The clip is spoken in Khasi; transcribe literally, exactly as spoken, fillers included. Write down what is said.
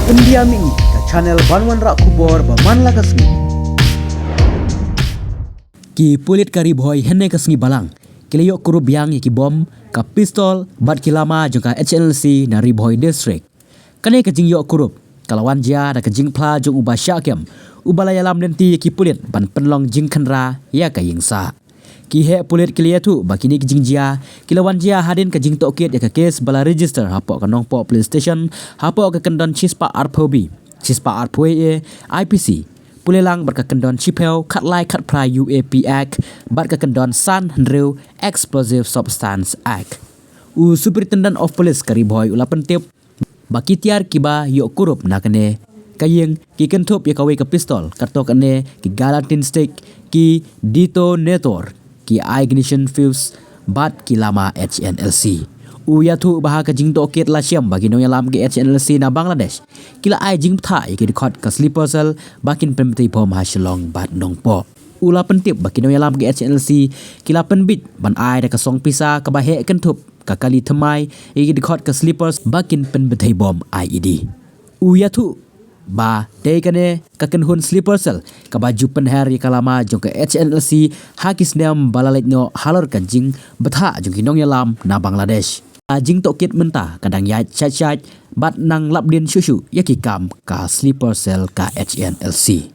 India Mihni, ka channel ban wanrah khubor ba man la ka sngi. Ki pulit ka Ri Bhoi hynne ka sngi Balang ki la ïoh kurup biang ïa ki bom, ka pistol bad ki lama jong ka H N L C na Ri Bhoi District. Kane ka jingïoh kurup ka la wan jia da ka jingphla jong u ba shah kem, u ba la ïalam lynti ïa ki pulit ban pynlong jingkhynra ïa ka ïingsah. Ki heh pulit ki la ïathuh ba kine ki jingjia ki la wan jia hadien ka jingtohkit ïa ka kes ba la register hapoh ka Nongpoh Police Station hapoh ka kyndon shispah arphew B, shispah arphew A I P C, pule lang bad ka kyndon shiphew khatlai khatphra U A P Act bad ka kyndon san hynriew Explosive Substance Act. U Superintendent of Police ka Ri Bhoi u la pyntip ba ki tiar kiba ïoh kurup na kane ka ïing ki kynthup ïa kawei ka pistol, katto katne ki Gallatin stick, ki detonator, ki ignition fuse bad ki lama H N L C. U ïathuh ba ha ka jingtohkit la shem ba ki nongïalam ki H N L C na Bangladesh ki la ai jingbthah ïa ki dkhot ka sleeper cell ba kin pynbthei bom ha Shillong bad Nongpoh. U la pyntip ba ki nongïalam ki H N L C ki la pynbit ban ai da ka song pisa kaba heh kynthup ka kali thymmai ïa ki dkhot ka sleepers ba kin pynbthei bom I E D. U ïathuh ba dei kane ka kynhun sleeper cell kaba ju pynher ïa ka lama jong ka H N L C ha ki snem ba la leit noh halor ka jingbthah jong ki nongïalam na Bangladesh. Ka jingtohkit mynta ka dang ïaid shait shait bad nang lap dien shuh shuh ïa ki kam ka sleeper cell ka H N L C.